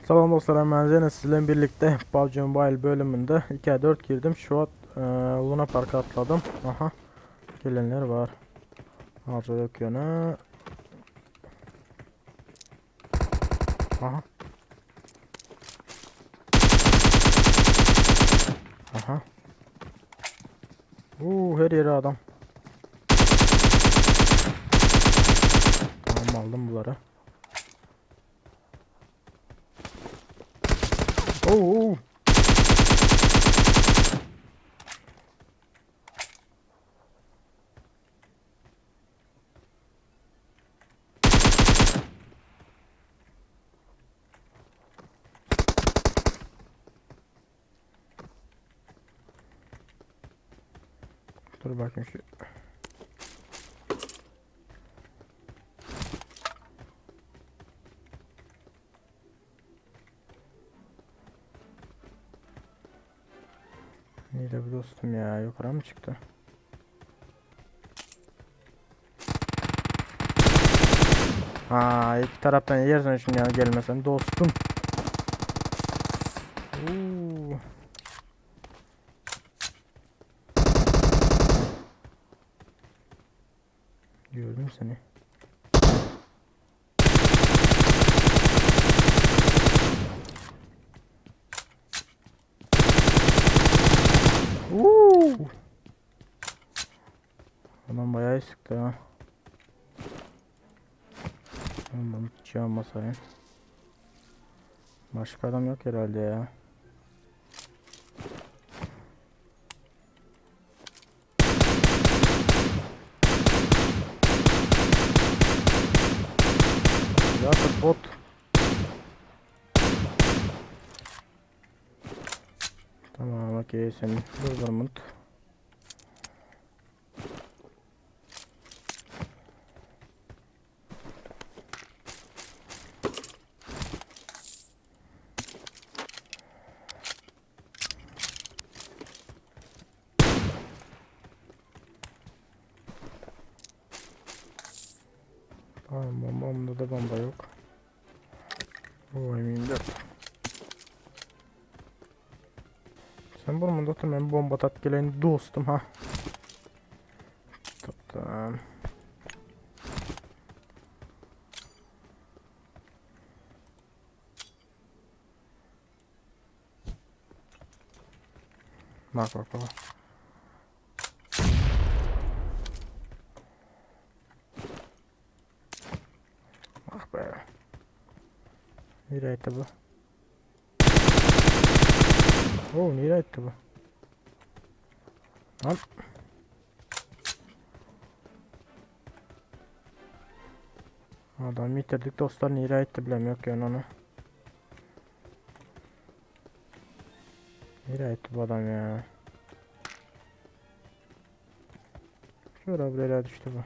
Salam dostlar, ben Zeynep sizlerle birlikte PUBG Mobile bölümünde 2'ye 4 girdim. Şu an e, Luna Park'a atladım. Aha. Gelenler var. Harca yok yöne. Aha. Aha. Uuu her yere adam. Tamam aldım bunları. Oo. Dur bakayım şu. Nerede bu dostum ya? Yukarı mı çıktı? Ha, iki taraftan yersen şimdi yani gelmesen dostum. Oo. Gördüm seni. Uuu. Adam bayağı sıktı ha. Tamam çıkacağım masaya. Başka adam yok herhalde ya. Ya da bot. Tamam okey sen durdurmut. Tamam bomba bunda da bomba yok. O M24. Sen burmunda otur ben bomba tat geleyim dostum ha. Tamam. Bak bak bak. Ah be. Nereye gitti bu? Oo nereye gitti bu? Lan. Adam yitirdik dostlar nereye gitti bilem yok yani onu. Nereye gitti bu adam ya? Şöyle buraya düştü bu.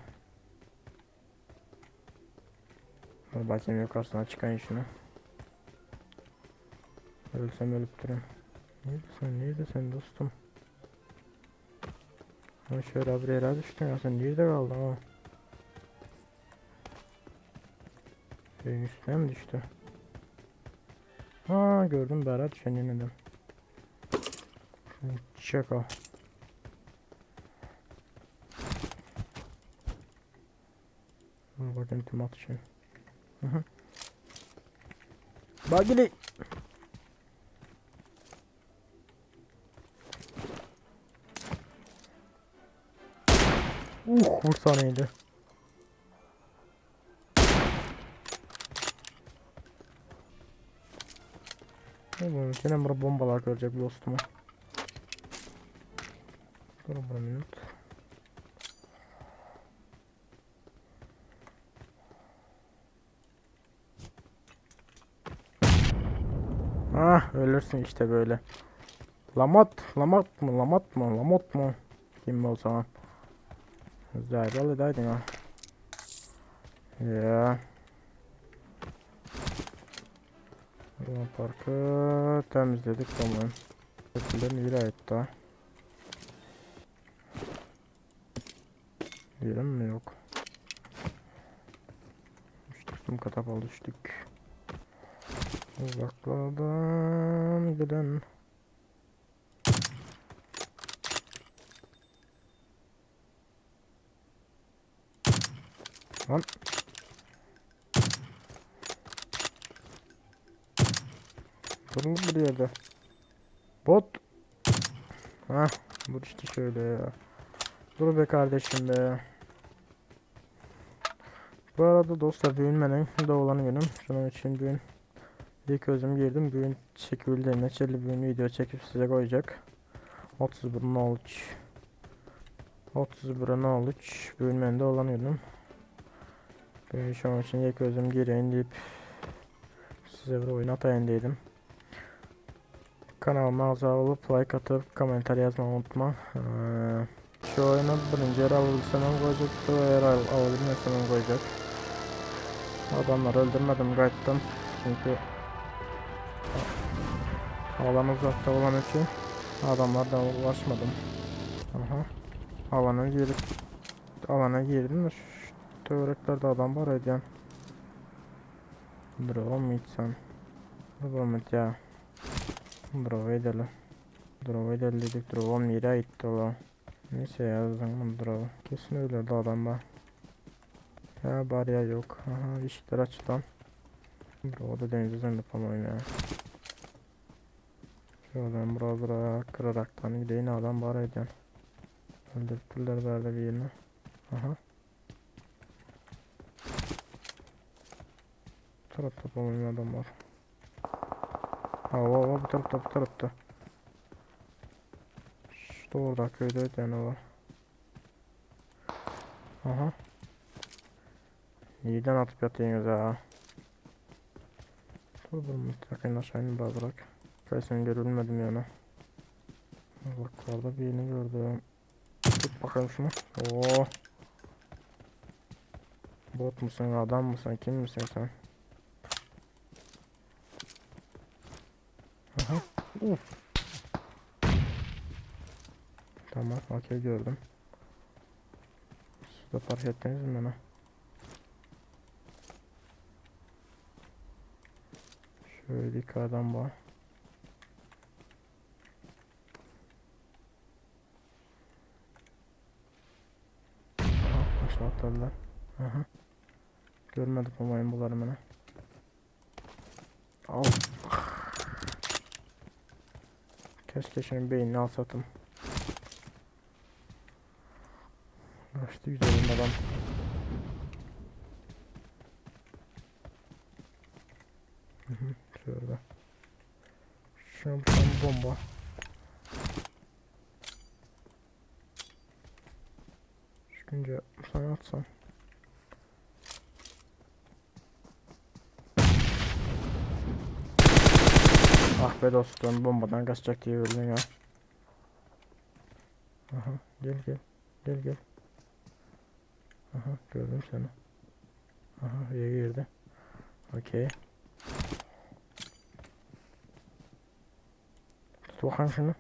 Dur bakayım yukarısına çıkan şunu. Ölsem ölüp duruyorum. Nerede sen? Nerede sen dostum? Ha şöyle buraya düştün ya sen nerede kaldın ha? Şeyin üstüne mi düştü? Ha gördüm Berat düşen yeniden. Çako. Dur bakayım tüm atışım. Bagili. Vursa neydi? Oğlum yine bura bombalar görecek dostuma. Dur bir minut. Ah ölürsün işte böyle. Lamot, Lamot mu, Lamot mu, Lamot mu? Kim o zaman? Güzel, edaydin ha. Ya. Luna Parkı temizledik tamam. Köprülerin yere ait daha. Diyelim mi yok. Düştük katap alıştık. Uzaklardan giden. Lan. Durun bir yerde. Bot. Hah, bu işte şöyle ya. Dur be kardeşim be. Bu arada dostlar düğün benim doğulan günüm. Şunun için düğün ilk özüm girdim. Düğün çekildi. Neçeli düğün video çekip size koyacak. 31.03 31.03 Düğün benim doğulan günüm. Düğün şu an için ilk özüm gireyim deyip size bir oyun atayım dedim. Kanalıma abone olup like atıp komentar yazmayı unutma. Ee, şu oyunu birinci yer alabilsem hem koyacaktı, eğer al alabilmesem hem koyacak. Adamları öldürmedim kaçtım. Çünkü alan uzakta olan için adamlardan ulaşmadım. Aha. Alana girip alana girdim de şu töwereklerde adam var edýän. Drone mu gitsem? Drone ya. Drone edelim. Drone edelim dedik. Drone nereye gitti ola? Neyse yazdım drone. Kesin öyle de adam var. Ya bari ya yok. Aha işler açılan. Drone da denize zannedip ya. Şuradan buralara kıraraktan gideyim adam var edin. Öldürttüler böyle bir yerini. Aha. Bu tarafta bulunmuyor adam var. Ha o, bu tarafta bu tarafta. Şu orada köyde bir tane var. Aha. Neden atıp yatıyorsunuz ha? Dur dur mutlaka aşağı in bırak. Kesin görülmedim yani. Bak orada birini gördüm. Tut bakalım şunu. Oo. Bot musun adam mısın kim misin sen? Aha. Uf. Tamam okey gördüm. Siz de fark ettiniz mi bana? Şöyle bir adam var. Aha aşağı atladılar. Aha. Görmedim umayım bunları bana. Al. Keşke şunun beynini alsatım. Kaçtı güzelim adam. Hı hı, şurada. Şuna bir tane bomba. Çıkınca sana atsam. Ah be dostum bombadan kaçacak diye öldün ya. Aha gel gel. Gel gel. Aha gördüm seni. Aha iyi girdi. Okey. Tut bakalım şunu.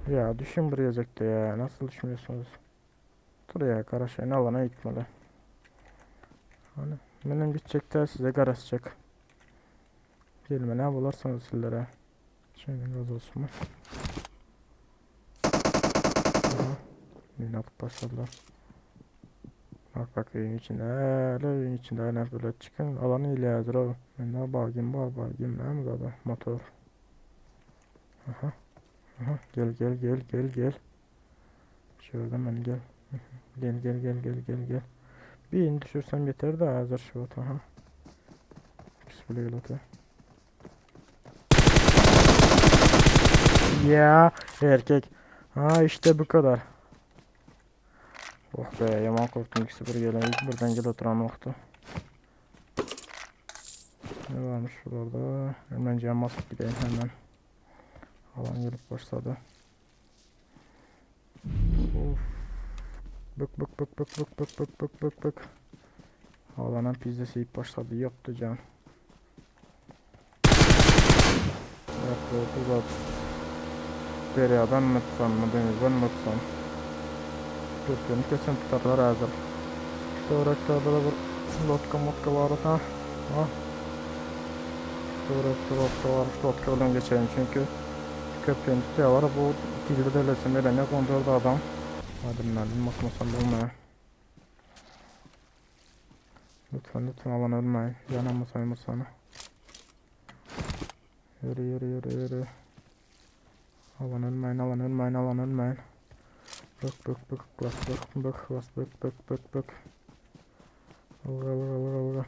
Ya düşün buraya yazacaktı ya. Nasıl düşünüyorsunuz? Dur ya Karaşay'ın alana gitmeli. Hani benim gidecek de size karışacak. Gelme ne bulursanız sizlere. Şimdi gaz olsun mu? Aha. Yine atıp başladılar. Bak bak evin içinde. Hele evin içinde aynen böyle çıkın. Alanı ile hazır o. Ne bagim var bagim ne mi da motor. Aha. Aha gel gel gel gel gel. Şuradan ben gel. Gel gel gel gel gel gel. Bir düşürsem yeter de hazır şu aha. Pis bile gel. Ya erkek. Ha işte bu kadar. Oh be yaman korktum ikisi bir gelen birden gel oturan yoktu. Ne varmış burada? Hemen cam basıp gideyim hemen. Alan gelip başladı. Of. Bık bık bık bık bık bık bık bık bık bık. Alanam pizde seýip başlady. Ýokdy jan. Ýokdy bu zat. Derýadan mı tutsam mı, denizden mi tutsam? Köprüni kesen tutarlar häzir. Töwereklerde bir lotka motka bar bolsa. Ha. Töwerekde lotka bar. Şu lotka bilen geçeýin çünki köprüni tutýarlar. Bu dilde delesim gelenok 14 adam. Adrenalin basmasam bolmaýar. Lütfen lütfen alan ölmeyin. Yanamasa sana. Yürü yürü yürü yürü. Alan ölmeyin alan ölmeyin alan ölmeyin. Bık bık bık bas bık bık bas bık bık bık bık. Alga alga alga alga.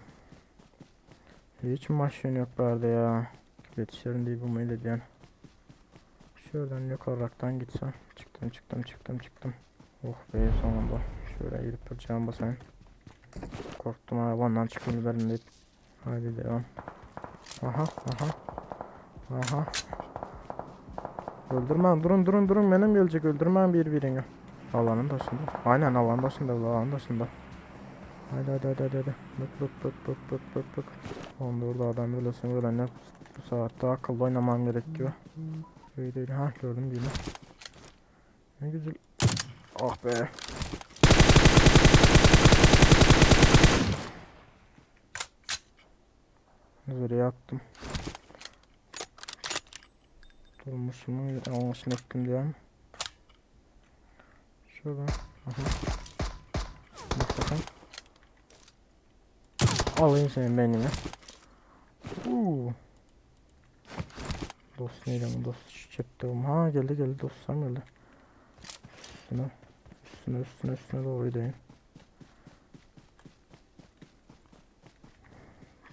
Hiç maşın yok bende ya. Yetişerim diye umut ediyorum. Şuradan yukarıdan gitsem. Çıktım çıktım çıktım çıktım. Oh be sonunda. Şöyle gidip bir can basayım. Korktum arabandan çıktım giderim deyip. Haydi devam. Aha aha. Aha. Öldürmem durun durun durun benim gelecek öldürmem birbirini. Alanın başında. Aynen alanın başında alanın başında. Haydi haydi haydi haydi. Bık bık bık bık bık bık bık. Onda orada adam öylesin öyle ne bu saatte akıllı oynamam gerekiyor. Öyle değil ha gördüm birini. Ne güzel. Ah be. Nereye attım? Durmuş mu? Yanlışını ettim diyorum. Şuradan. Aha. Bak bakalım. Alayım senin beynini. Uuu. Dost neydi ama dost cepte. Ha geldi geldi dostlar geldi. Üstüne üstüne üstüne üstüne doğru gideyim.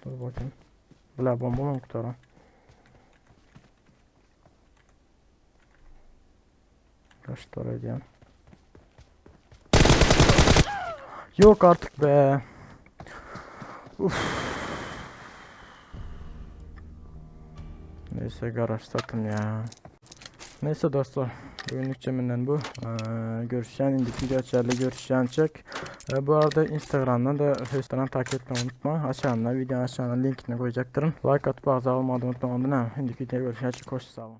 Dur bakayım. Bula bomba mı kurtaran? Kaç tane edeyim? Yok artık be. Uf. Neyse garaj satın ya. Neyse dostlar. Bugünlük ceminden bu. Ee, görüşen indiki geçerli görüşen çek. Ee, bu arada Instagram'dan da Facebook'tan takip etmeyi unutma. Aşağıdan videonun aşağıdan linkini koyacaktırım. Like atıp abone olmayı unutma. Ondan indiki videoya görüşen hoş sağ olun.